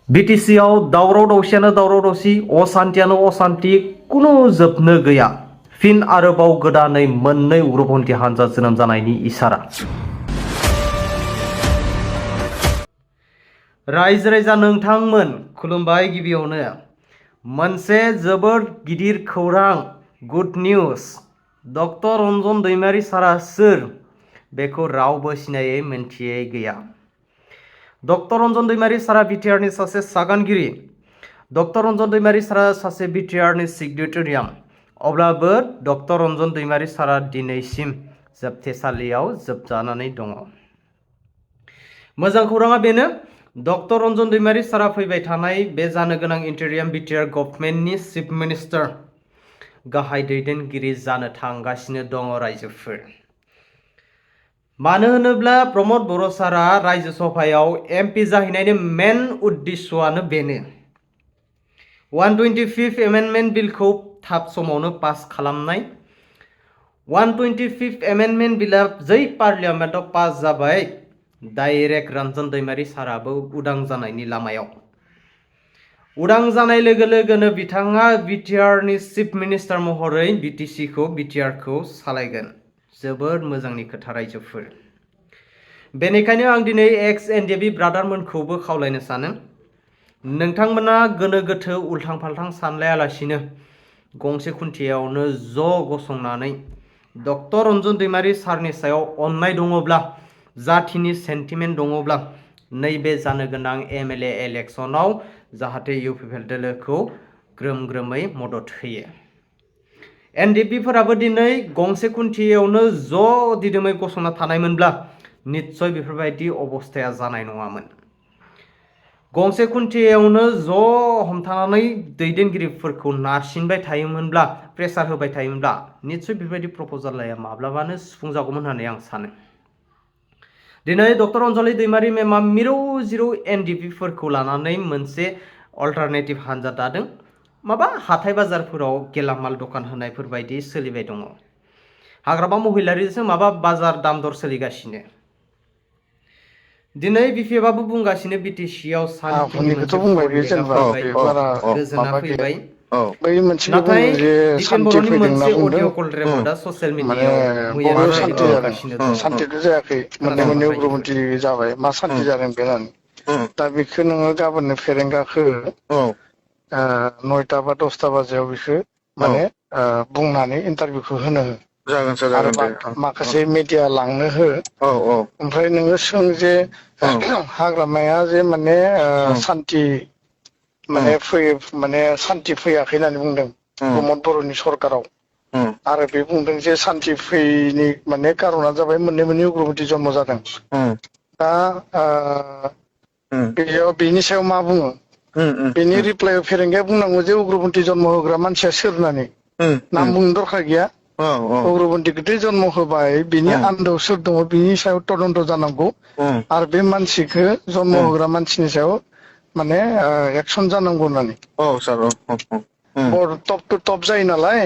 बिटिसिआव दावराव दावसियानो दावराव दावसि असान्तियानो असान्ति कुनु जोबनो गैया। फिन आरोबाव गोदानै मोननै उग्रपन्थी हानजा जोनोम जानायनि इसारा। रायजो राजा नोंथांमोन खुलुमबाय। गिबियावनो मोनसे जोबोद गिदिर खौरां, गुड निउज। डक्टर रन्जन दैमारि सारा सोर बेखौ रावबो सिनायै मिन्थियै गैया। डक्टर रन्जन दैमारि सारा बिटिआरनि सासे सागानगिरि। डक्टर रन्जन दैमारि सारा सासे बिटिआरनि सिग्नेटेरियान। अब्लाबो डक्टर रन्जन दैमारि सारा दिनैसिम जोबथेसालियाव जोबजानानै दङ। मोजां खौराङा बेनो, डक्टर रन्जन दैमारि सारा फैबाय थानाय बे जानो गोनां इन्टारियाम बिटिआर गभर्नमेन्टनि चिफ मिनिस्टार, गाहाय दैदेनगिरि जानो थांगासिनो दङ रायजोफोर। मानो होनोब्ला प्रमद बर' सारा रायजो सभायाव एमपि जाहैनायनि मेन उद्देश्यआनो बेनो। 125 एमेन्डमेन्ट बिलखौ थाब समावनो पास खालामनाय। 125 एमेन्डमेन्ट बिला जै पार्लियामेन्टआव पास जाबाय, डाइरेक्ट रन्जन दैमारि साराबो उदां जानायनि लामायाव। उदां जानाय लोगो लोगोनो बिथाङा बिटिआरनि चिफ मिनिस्टार महरै बिटिआरखौ सालायगोन। जोबोद मोजांनि खोथा रायजोफोर। बेनिखायनो आं दिनै एक्स एनडिएफबि ब्रादारमोनखौबो खावलायनो सानो, नोंथांमोना गोनो गोथो उल्थां फाल्थां सानलायालासिनो गंसे खुन्थियावनो ज' गसंनानै डक्टर रन्जन दैमारि सारनि सायाव अननाय दङब्ला, जाथिनि सेन्टिमेन्ट दङब्ला, नैबे जानो गोनां एमएलए इलेक्सनाव जाहाथे इउपिपिएल दोलोखौ ग्रोम ग्रोमै मदद होयो। एनडिएफबिफोराबो दिनै गंसे खुन्थियावनो ज' दिदोमै गसंना थानायमोनब्ला निस्सय बेफोरबायदि अबस्थाया जानाय नङामोन। गंसे खुन्थियावनो ज' हमथानानै दैदेनगिरिफोरखौ नारसिनबाय थायोमोनब्ला, प्रेसार होबाय थायोमोनब्ला निस्सय बेफोरबायदि प्रप'जालाया माब्लाबानो सुफुंजागौमोन होननानै आं सानो। दिनै डक्टर अनजलि दैमारि मेमा मिरौ जिरौ एनडिएफबिफोरखौ लानानै मोनसे अल्टारनेटिभ हानजा दादों। माबा हाथाय बाजारफोराव गेलामाल दखान होनायफोर बायदि सोलिबाय दङ। हाग्रामा महिलारिजों माबा बाजार दाम दर सोलिगासिनो। दिनै बिपिएफआबो बुंगासिनो बिटिसिआव सान्थिनि मोनसे परिबेकआ फैबाय, गोजोना फैबाय। नाथाय दिपेन बर'नि मोनसे अडिअ कल रेकर्डआ ससियेल मिडियायाव मैया हगारगासिनो दङ। सान्थिथ' जायाखै, मोननै उग्रपन्थी जाबाय, मा सान्थि जादों बे होननानै। दा बेखौ नोङो गाबोननो फेरेंगाखौ 9टा बा 10टा बाजियाव बेखौ माने बुंनानै इन्टारभिउखौ होनो हो। आरो माखासे मिडिया लांनो हो। ओमफ्राय नोङो सों जे हाग्रामाया जे माने सान्थि माने सान्थि फैयाखै होननानै बुंदों प्रमद बर'नि सरकाराव। आरो बे बुंदों जे सान्थि फैयैनि माने कारना जाबाय मोननै उग्रपन्थी जन्म जादों। दा बेयाव बेनि सायाव मा बुङो? बेनि रिप्लाइआव फेरेंगाया बुंनांगौ जे उग्रपन्थी जन्म होग्रा मानसिया सोर होननानै। नाम बुंनो दरखार गैया। उग्रपन्थीखौथ' जन्म होबाय, बिनि आन्दोआव सोर दङ बिनि सायाव तदन्त जानांगौ। आरो बे मानसिखौ जन्म होग्रा मानसिनि सायाव माने एक्सन जानांगौ होननानै। टप टु टप जायो नालाय।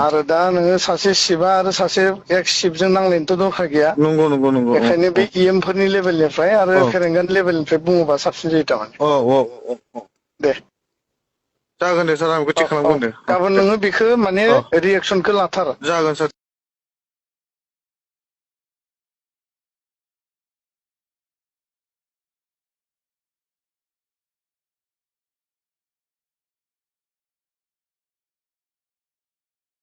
आरो दा नोङो सासे सिफआ आरो सासे एक्स सिफजों नांलायनोथ' दरखार गैया। बेखायनो बे इएमफोरनि लेभेलनिफ्राय आरो फेरेंगानि लेभेलनिफ्राय बुङोबा साबसिन जायो थारमाने। दे जागोन दे सार, आं बेखौ थिग खालामगोन दे। गाबोन नोङो बेखौ माने रिएक्सनखौ लाथार। जागोन सार।